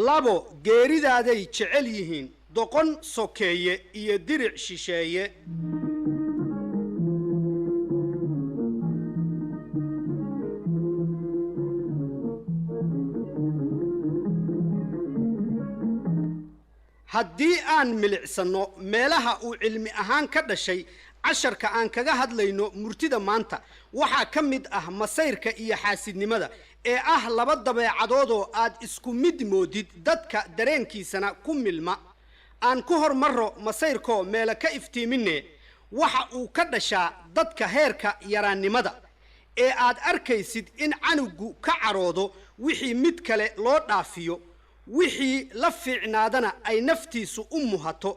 Labo geeridaaday jecel yihiin, doqon sokeeye iyo diric shisheeye. Haddii aan milicsanno meelaha uu cilmi ahaan ka dhashay casharka aan kaga hadlayno murtida maanta, waxaa ka mid ah masayrka iyo xaasidnimada ee ah laba dabeecadoodoo aad isku mid moodid, dadka dareenkiisana ku milma. Aan ku hormarro masayrkoo meelo ka iftiiminne. Waxa uu ka dhashaa dadka heerka yaraannimada ee aad arkaysid in canugu ka caroodo wixii mid kale loo dhaafiyo, wixii la fiicnaadana ay naftiisu u muhato.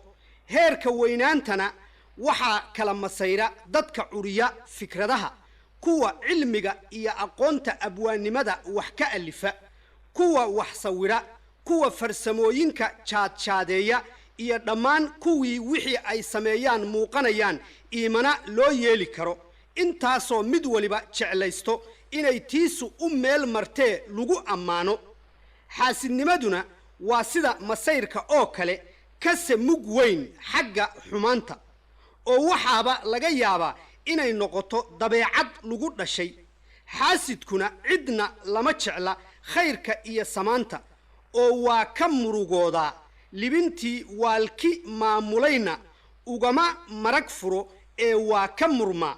Heerka weynaantana waxaa kala masayra dadka curiya fikradaha, kuwa cilmiga iyo aqoonta abwaannimada wax ka alifa, kuwa wax sawira, kuwa farsamooyinka jaadjaadeeya iyo dhammaan kuwii wixii ay sameeyaan muuqanayaan iimana loo yeeli karo. Intaasoo mid waliba jeclaysto inay tiisu u meel martee lagu ammaano. Xaasidnimaduna waa sida masayrka oo kale, kase mug weyn xagga xumaanta, oo waxaaba laga yaabaa inay noqoto dabeecad lagu dhashay. Xaasidkuna cidna lama jecla khayrka iyo samaanta, oo waa ka murugoodaa. Libintii waalki maamulayna ugama marag furo ee waa ka murmaa.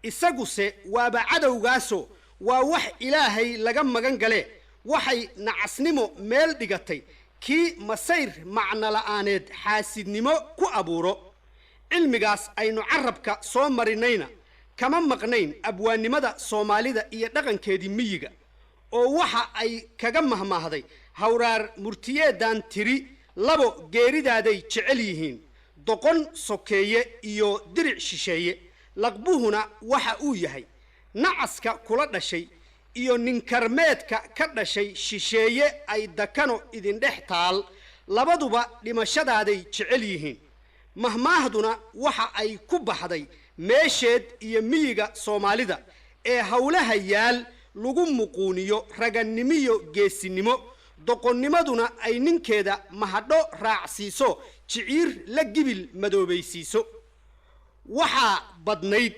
Isaguse waaba cadowgaasoo waa wax Ilaahay laga magan galee. Waxay nacasnimo meel dhigatay kii masayr macnola'aaneed xaasidnimo ku abuuro. Cilmigaas aynu carabka soo marinayna kama maqnayn abwaannimada Soomaalida iyo dhaqankeedii miyiga, oo waxa ay kaga mahmaahday hawraar murtiyeedan tiri: labo geeridaaday jecel yihiin, doqon sokeeye iyo diric shisheeye. Laqbuhuna waxa uu yahay nacaska kula dhashay iyo ninkarmeedka ka dhashay shisheeye ay dakano idindhex taal, labaduba dhimashadaaday jecel yihiin. Mahmaahduna waxa ay ku baxday meesheed iyo miyiga Soomaalida ee howlaha yaal lagu muquuniyo ragannimiyo geesinimo, doqonnimaduna ay ninkeeda mahadho raacsiiso, jiciir la gibil madoobaysiiso. Waxaa badnayd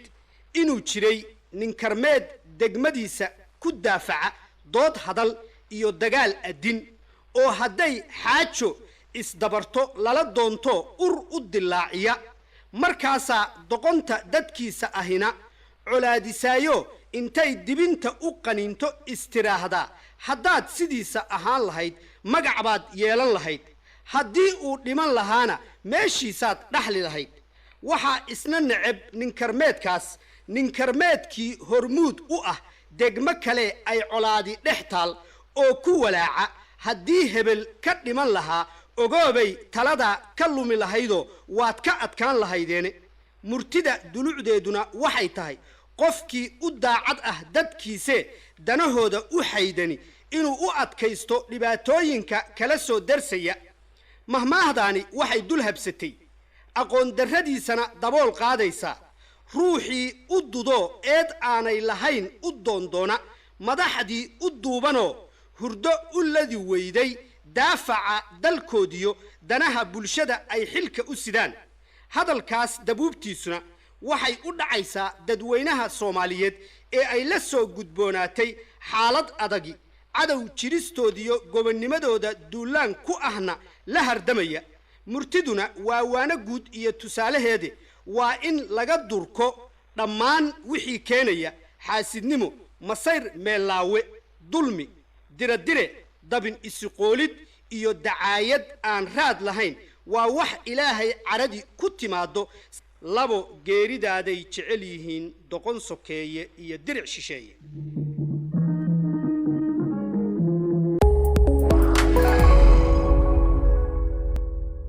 inuu jiray ninkarmeed degmadiisa ku daafaca dood hadal iyo dagaal addin, oo hadday xaajo isdabarto lala doonto ur u dilaaciya. Markaasaa doqonta dadkiisa ahina colaadisaayo, intay dibinta u qaniinto istiraahdaa: haddaad sidiisa ahaan lahayd magac baad yeelan lahayd, haddii uu dhiman lahaana meeshiisaad dhaxli lahayd. Waxaa isna neceb ninkarmeedkaas ninkarmeedkii hormuud u ah degmo kale ay colaadi dhex taal, oo ku walaaca haddii hebel ka dhiman lahaa, ogoobay taladaa ka lumi lahaydoo waad ka adkaan lahaydeene. Murtida dulucdeeduna waxay tahay qofkii u daacad ah dadkiise danahooda u xaydani inuu u adkaysto dhibaatooyinka kala soo darsaya. Mahmaahdaani waxay dul habsatay, aqoon darradiisana dabool qaadaysaa, ruuxii u dudoo eed aanay lahayn u doondoona madaxdii u duubanoo hurdo u ladi weyday daafaca dalkoodiyo danaha bulshada ay xilka u sidaan. Hadalkaas dabuubtiisuna waxay u dhacaysaa dadweynaha Soomaaliyeed ee ay la soo gudboonaatay xaalad adagi, cadow jiristoodiyo gobonnimadooda duulaan ku ahna la hardamaya. Murtiduna waa waano guud iyo tusaalaheede, waa in laga durko dhammaan wixii keenaya xaasidnimo, masayr meellaawe, dulmi, diradire, dabin isiqoolid iyo dacaayad aan raad lahayn. Waa wax Ilaahay cadhadi ku timaado. Labo geeridaaday jecel yihiin, doqon sokeeye iyo diric shisheeye.